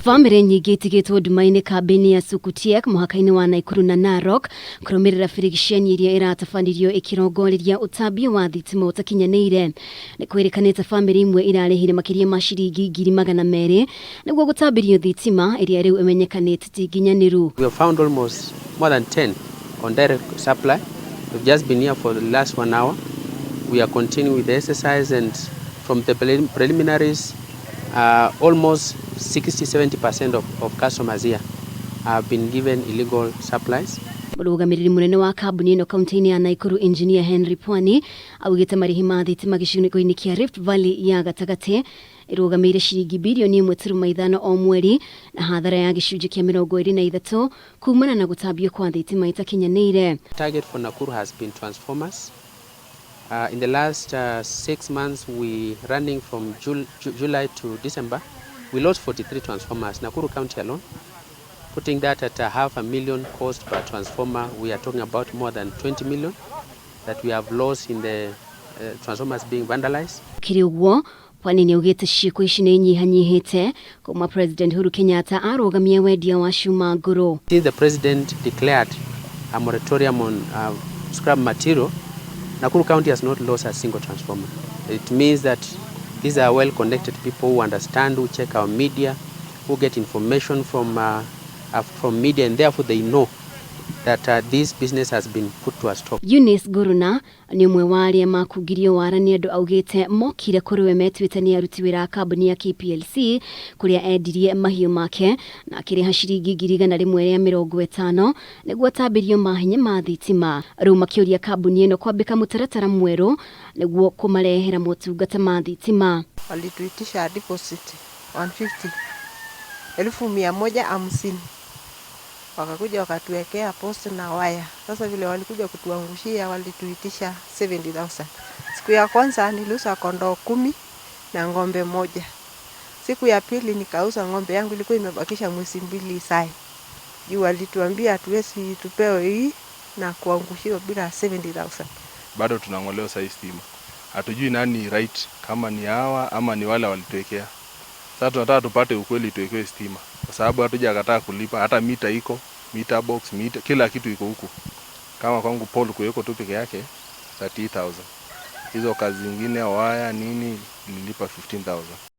Bamĩrĩ nyingĩ itigĩtwo nduma-inĩ kambĩ-inĩ ya Sukutiek mũhaka-inĩ wa Nakuru na Narok kũrũmĩrĩra birigiceni ĩrĩa ĩratabanirio ĩkĩrongoreria ũtambia wa thitima ũtakinyanĩire. Nĩ kwĩrĩkanĩte bamĩrĩ imwe irarĩhire makĩria ma ciringi 200,000 nĩguo gũtambĩrio thitima ĩrĩa rĩu ĩmenyekanĩte ti nginyanĩru. We have found almost more than 10 on direct supply. We've just been here for the last one hour. We are continuing with the exercise, and from the preliminaries, almost 60-70% of customers here have been given illegal supplies. Mũrũgamĩrĩri mũnene wa kambuni ĩno kaunti-inĩ ya Nakuru, Engineer Henry Pwani, augĩte marĩhi ma thitima gĩcigo-inĩ kĩa Rift Valley ya gatagatĩ ĩrũgamĩire ciringi 1.5 bilioni o mweri na hathara ya gĩcunjĩ kĩa 23 kumana na gũtambio kwa thitima itakinyanĩire. Target for Nakuru has been transformers. In the last 6 months, we running from July to December, we lost 43 transformers, Nakuru County alone. Putting that at a half a million cost per transformer, we are talking about more than 20 million that we have lost in the transformers being vandalized. Kĩrĩ ũguo, Pwani nĩ augĩte ciĩko ici nĩ inyihanyihĩte kuma President Uhuru Kenyatta arũgamia wendia wa cuma ngũrũ. Since the president declared a moratorium on scrap material, Nakuru County has not lost a single transformer. It means that these are well-connected people who understand, who check our media, who get information from media, and therefore they know that this business has been put to a stop. Eunice Nguruna nĩ ũmwe wa arĩa makungirio wara nĩ andũ augĩte mokire kũrĩ we metuĩte nĩ aruti wĩra a kambuni ya KPLC kũrĩa endirie mahiũ make na akĩrĩha ciringi 150,000 nĩguo atambĩrio mahinya ma thitima. Rĩu makĩũria kambuni ĩno kwambĩka mũtaratara mwerũ nĩguo kũmarehera motungata ma thitima. Walituitisha deposit 150, 150,000, wakakuja wakatuwekea post na waya. Sasa vile walikuja kutuangushia walituitisha 70,000. Siku ya kwanza niliuza kondoo 10 na ng'ombe moja. Siku ya pili nikauza ng'ombe yangu, ilikuwa imebakisha mwezi 2 izae. Juu walituambia hatuwezi tupewe hii na kuangushiwa bila 70,000. Bado tunang'olewa sahii stima, hatujui nani right, kama ni hawa ama ni wale walituwekea. Sasa tunataka tupate ukweli, tuwekewe stima, kwa sababu hatujakataa kulipa. Hata mita iko, meter box, mita, kila kitu iko huku. Kama kwangu pole kuweko tu peke yake 30,000. Hizo kazi zingine waya nini nililipa 15,000.